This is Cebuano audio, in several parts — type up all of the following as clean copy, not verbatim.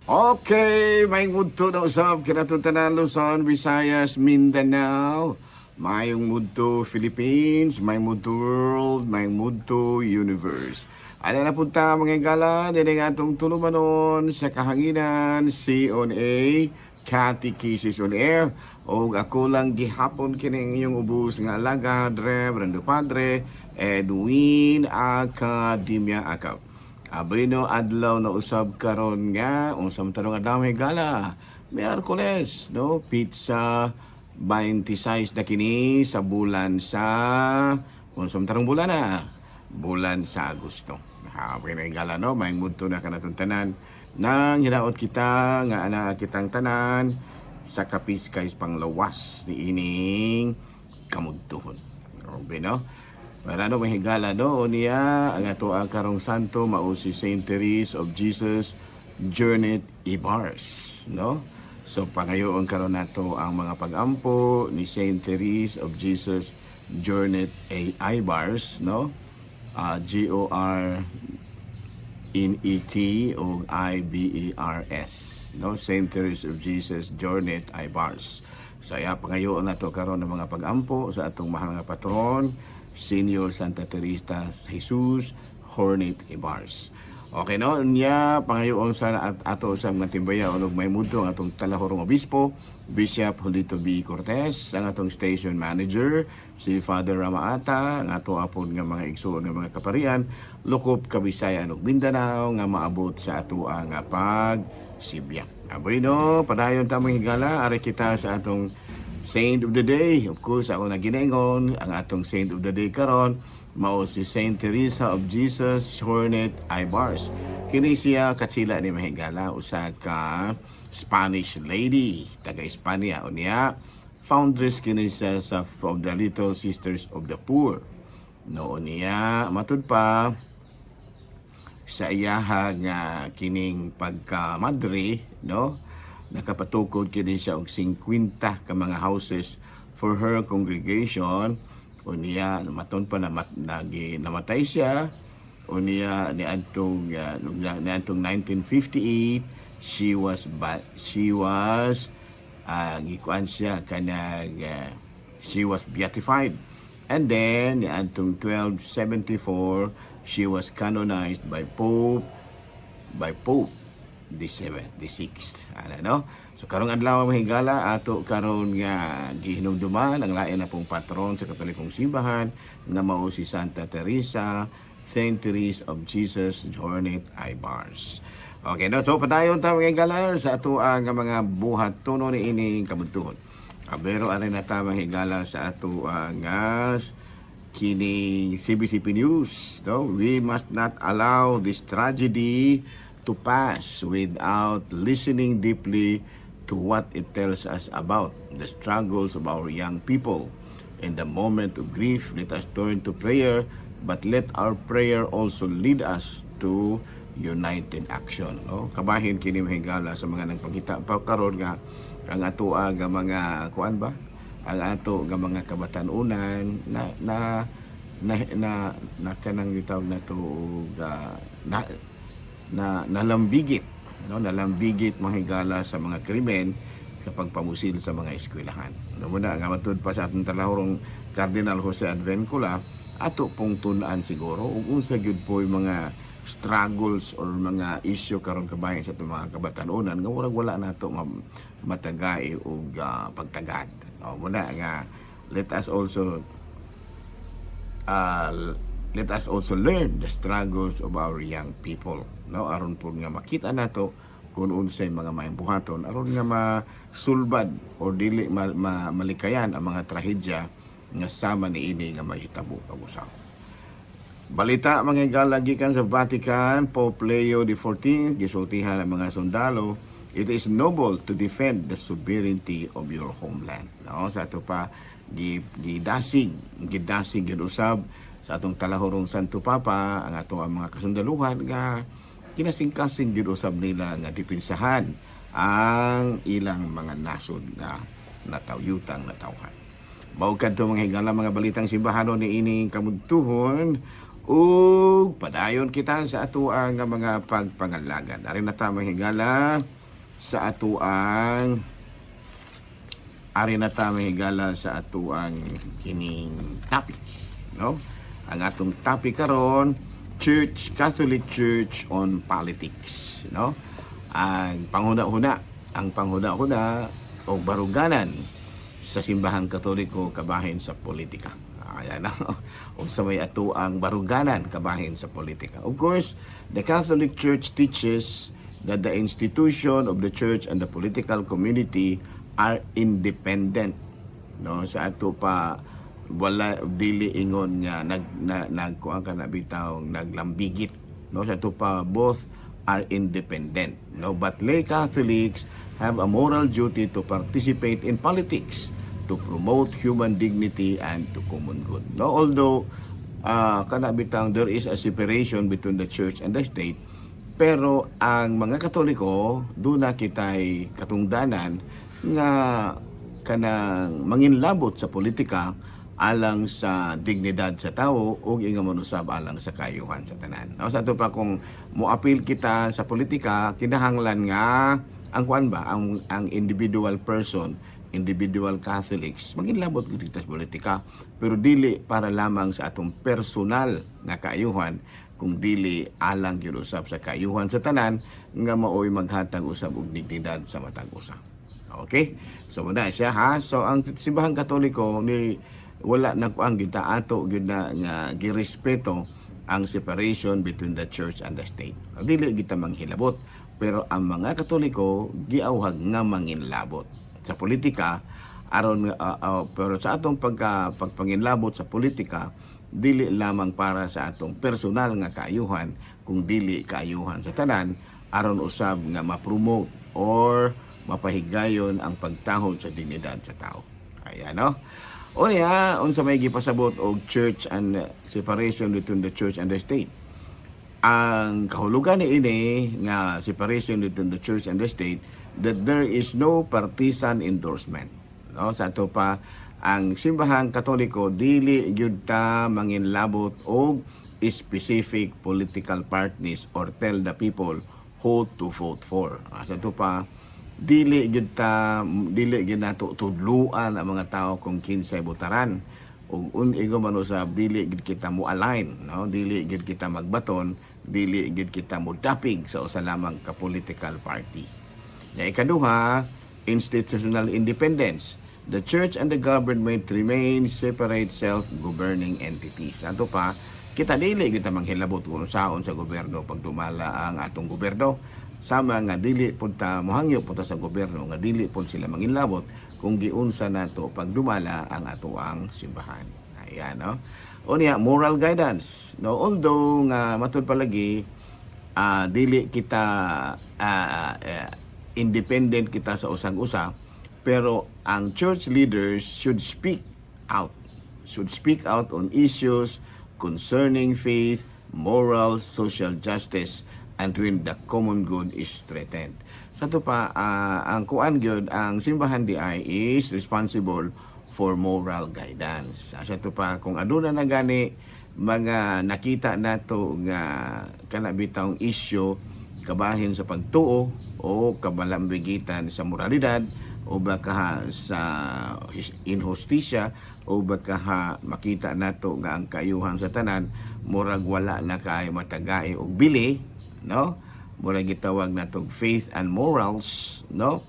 Okay, maayong udto na usab kanatong tanan, Luzon, Visayas, Mindanao. Maayong udto, Philippines, maayong udto, world, maayong udto, universe. Ana na punta, mga higala, dinhi nga atong tulumanon sa kahanginan, C on A, Catechesis on Air. O ako lang gihapon kini inyong ubos nga alagad, Reverendo Padre Edwin Academia Akaw. Abrino, adlaw na usab karon nga unsa man tarong adlaw, higala? Miyerkules, no? Petsa 26 na kini sa bulan sa, unsa man tarong bulan na? Bulan sa Agosto. Ha, na higala, no? Maayong udto na kanatong tanan nang hinaot kita nga ana kitang tanan sa kapiskay panglawas ni ining kamudtuhon. Okay, no? Para no, mahigala, no, niya ang ato ang karong santo mao si Saint Therese of Jesus Jornet Ibars, no? So pangayoon karon nato ang mga pagampo ni Saint Therese of Jesus Jornet A. Ibars, no? G O R N E T o I B E R S, no? Saint Therese of Jesus Jornet Ibars. So iya, pangayoon nato karon ang mga pagampo sa atong mahal nga patron, Senior Santa Teresa Jesus Jornet Ibars. Okay, no? Nya pangayoon sa at ato sa mga timbaya og may mudto ang atong talahorong obispo, Bishop Julito B. Cortez, ang atong station manager si Father Ramaata, ang ato apod nga mga igsoon nga mga kaparian, lokop Kabisayan ug Mindanao nga maabot sa ato ang pagsibya. Aboy no, padayon ta, mga higala, ari kita sa atong Saint of the Day. Of course, ako na ginaingon, ang atong Saint of the Day karon mao si Saint Teresa of Jesus Jornet Ibars. Kini siya katsila ni, mahigala, usa ka Spanish lady, taga Espanya. Unya, foundress kini siya sa of the Little Sisters of the Poor. No, niya matud pa sa iyaha nga kining pagkamadre, no, nakapatukod kini siya og 50 ka mga houses for her congregation. Unya maton pa na namatay siya. Unya niadtong 1958 she was gikuan siya kanang she was beatified, and then niadtong 1274 she was canonized by Pope the seventh, the sixth. Ano, no? So karong adlaw, mga higala, ato karon nga gihinumduman ang lain na pong patron sa Katolikong Simbahan nga mao si Santa Teresa, Saint Therese of Jesus Jornet Ibars. Okay, no? So padayon ta, mga higala, sa ato ang mga buhat tuno ni ining kabuntuhon. Pero ari na ta, mga higala, sa ato ang kining CBCP News. No? We must not allow this tragedy to pass without listening deeply to what it tells us about the struggles of our young people. In the moment of grief, let us turn to prayer, but let our prayer also lead us to united action. No? Kabahin kini, mahigala, sa mga nagpangita pa karon nga ang atoa nga mga kuan ba? Ang ato nga mga kabatan-unan na na na na, na kanang gitawag na to og, na na nalambigit, no, nalambigit, mahigala, sa mga krimen sa pagpamusil sa mga eskwelahan, no? Muna nga matud pa sa atong talahorong Cardinal Jose Advencula, ato pong tun-an siguro ug unsa gyud po yung mga struggles or mga issue karon kabahin sa atong mga kabatan-unan nga murag wala nato matagay og pagtagad, no? Muna nga let us also learn the struggles of our young people, no, aron po nga makita nato kung unsay mga maayong buhaton aron nga masulbad o dili malikayan ang mga trahedya nga sama niini nga mahitabo pag-usaw. Balita, mga higala, gikan sa Vatican, Pope Leo XIV gisultihan ang mga sundalo, "It is noble to defend the sovereignty of your homeland." No, sa ato pa gidasig, gidasig gyud usab sa atong talahorong Santo Papa ang ato ang mga kasundaluhan nga kinasingkasing gyud usab nila nga depensahan ang ilang mga nasod nga natawyutang natawhan. Mao kadto, mga higala, mga balitang simbahano ni ining kamudtuhon ug padayon kita sa ato ang mga pagpangalagad. Ari na ta, mga higala. sa atuang ari na ta mahigala sa atuang kining topic, no? Ang atong topic karon, Church, Catholic Church on politics, no? Ang panghuna-huna o baruganan sa Simbahang Katoliko kabahin sa politika. Ayan na. O sa may ato ang baruganan kabahin sa politika. Of course, the Catholic Church teaches that the institution of the church and the political community are independent. No, sa ato pa wala, dili ingon nga nag na, nagkuan ka na bitaw, naglambigit, no? Sa ato pa, both are independent, no? But lay Catholics have a moral duty to participate in politics to promote human dignity and to common good, no? Although kana bitang there is a separation between the church and the state, pero ang mga Katoliko duna kitay katungdanan nga kanang manginlabot sa politika alang sa dignidad sa tao ug ingon man usab alang sa kaayuhan sa tanan. No, sa ato pa, kung moapil kita sa politika, kinahanglan nga ang kuan ba, ang individual person, individual Catholics, manginlabot gud kita sa politika, pero dili para lamang sa atong personal nga kaayuhan, kung dili alang gyud usab sa kaayuhan sa tanan nga maoy maghatag usab og dignidad sa matag usa. Okay? So muna siya ha. So ang Simbahang Katoliko ni wala na kuang kita ato gyud na nga girespeto ang separation between the church and the state. Dili kita manghilabot, pero ang mga Katoliko giawhag nga manginlabot sa politika aron pero sa atong pagpanginlabot sa politika, dili lamang para sa atong personal nga kaayuhan, kung dili kaayuhan sa tanan, aron usab nga ma-promote or mapahigayon ang pagtahod sa dignidad sa tao. Ayan, no? Unya, unsa may gipasabot og church and separation between the church and the state? Ang kahulugan ni ini nga separation between the church and the state, that there is no partisan endorsement. No, sa ato pa, ang Simbahang Katoliko dili gyud ta manginlabot og specific political parties or tell the people who to vote for. Sa ato pa, dili gyud nato tudluan ang mga tao kung kinsay botaran ug ingon man usab dili gyud kita mo align, no? Dili gyud kita magbaton, dili gyud kita mo dapig sa usa lamang ka political party. Ya, ikaduha, institutional independence. The church and the government remain separate self-governing entities. Ato pa, kita dili kita manghilabot kung saon sa gobyerno pagdumala ang atong gobyerno. Sama nga dili pud ta mohangyo punta sa gobyerno nga dili pud sila manginlabot kung giunsa nato pagdumala ang atoang simbahan. Ayan, no? Unya, moral guidance. No, although nga matud palagi dili kita independent kita sa usag-usa, pero ang church leaders should speak out on issues concerning faith, moral, social justice and when the common good is threatened. Sa ato pa, ang kuan gyud, ang simbahan di ay is responsible for moral guidance. Sa ato pa, kung aduna na gani mga nakita nato nga kana bitawng issue kabahin sa pagtuo o kabalambigitan sa moralidad o baka sa inhustisya o baka makita nato nga ang kaayuhan sa tanan murag wala na kay matagai og bili, no? Murag gitawag natog faith and morals, no?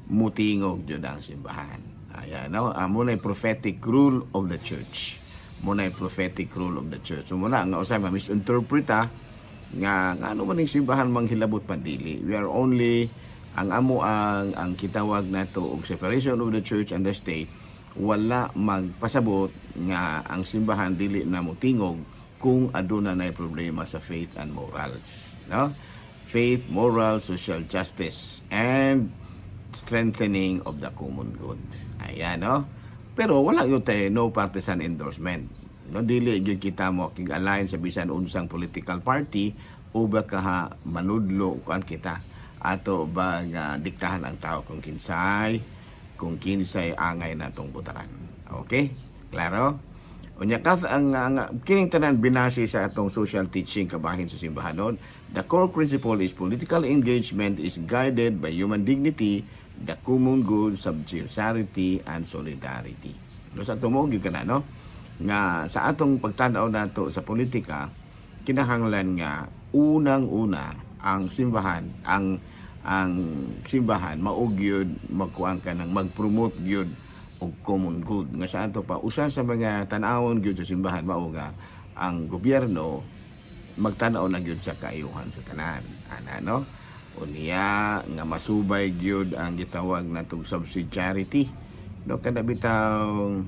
Mutingog jud ang simbahan. Ayan, no? Mo na prophetic rule of the church. Mo na prophetic rule of the church. So muna nga usay ma-misinterpreta nga ano man ning simbahan manghilabot pa, dili. We are only ang amo ang kitawag nato og separation of the church and the state, wala magpasabot nga ang simbahan dili na motingog kung aduna nay problema sa faith and morals, no? Faith, moral, social justice and strengthening of the common good. Ayan, no? Pero wala yun tayo, no partisan endorsement, no? Dili gyud kita mo align sa bisan unsang political party o baka ha, manudlo kuan kita ato ba nga diktahan ang tao kung kinsay angay natong botaran. Okay? Klaro? Unya kath ang kining tanan binase sa atong social teaching kabahin sa simbahanon. The core principle is political engagement is guided by human dignity, the common good, subsidiarity, and solidarity. No, sa tumo gyud kana, no, nga sa atong pagtan-aw nato sa politika, kinahanglan nga unang-una ang simbahan, ang simbahan mao gyud magkuan ka ng mag-promote gyud og common good, nga sa ato pa usa sa mga tan-awon gyud sa simbahan mao nga ang gobyerno magtan-aw na gyud sa kaayuhan sa tanan ana, no? Unya nga masubay gyud ang gitawag natong subsidiarity, no, kada bitaw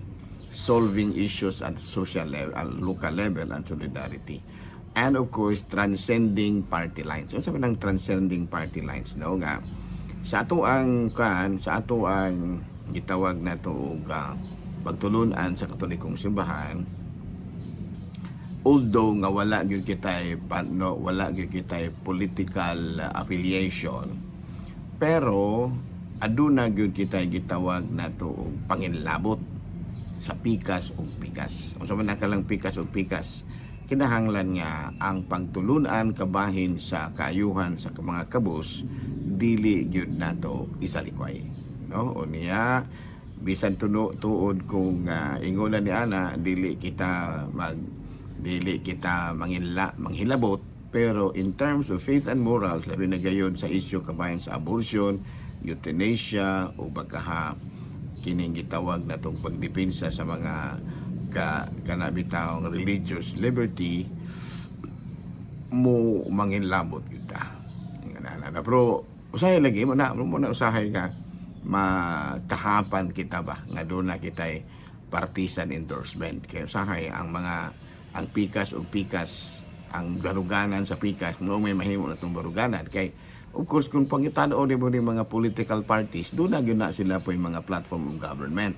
solving issues at social level, local level, and solidarity, and of course transcending party lines. Unsa man ang transcending party lines, no? Nga sa ato ang kan sa ato ang gitawag nato og pagtulunan sa Katolikong Simbahan, although nga wala gyud kitay no, wala gyud kitay political affiliation, pero aduna gyud kitay gitawag nato og panginlabot sa pikas ug pikas. Unsa man nakalang pikas ug pikas? Kinahanglan nga ang pagtulunan kabahin sa kaayuhan sa mga kabus dili gyud nato isalikway, no? Unya bisan tuno tuod kung ingon ni ana dili kita manghilabot, pero in terms of faith and morals, labi na gayon sa issue kabahin sa abortion, euthanasia, o bakaha kining gitawag natong pagdepensa sa mga kanabitawng religious liberty, mo manginlabot gyud ta. Nga na, na. Pero usahay lagi mo na usahay ka matahapan kita ba nga doon na kita'y partisan endorsement, kay usahay ang mga ang pikas og pikas, ang baruganan sa pikas mo may mahimo na itong baruganan. Kay of course kung pangitanaw nimo ni mga political parties, doon na gyud na sila po yung mga platform of government.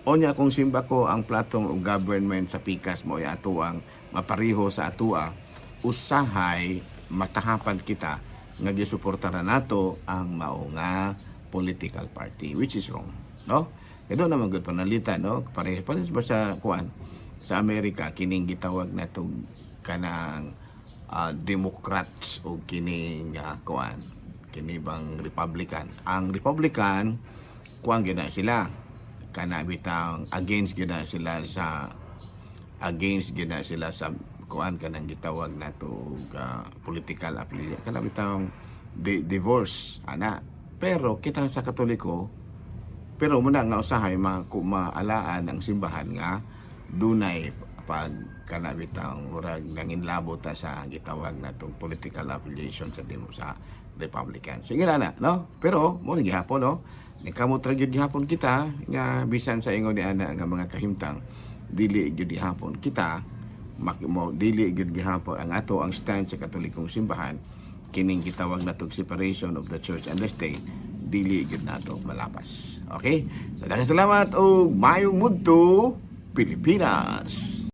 Onya kung simba ko ang platform of government sa pikas mo ay ato ang mapariho sa atua, usahay matahapan kita nga gisuportaran nato ang mao nga political party, which is wrong, no? Kaya doon naman gud panalita, no? Pareho pareho ba sa kuan sa Amerika, kining gitawag natong kanang Democrats o kining kuan kini bang Republican. Ang Republican, kuan gyud na sila, kana bitang against gyud na sila sa kuan, kanang gitawag nato political affiliate, kana bitang divorce ana. Pero kita sa Katoliko, pero muna nga usahay maalaan ang simbahan nga dunay pag kana bitang murag nanginlabot ta sa gitawag natong political affiliation sa demo sa Republican. Sige na na, no? Pero mo ni gihapon, no? Nagkamot ra gyud gihapon kita nga bisan sa ingon ni ana nga mga kahimtang, dili gyud gihapon kita mo dili gyud gihapon ang ato ang stand sa Katolikong Simbahan, kining gitawag natong separation of the church and the state, dili gyud nato malapas. Okay? So daghang salamat og mayong mudto, Pilipinas.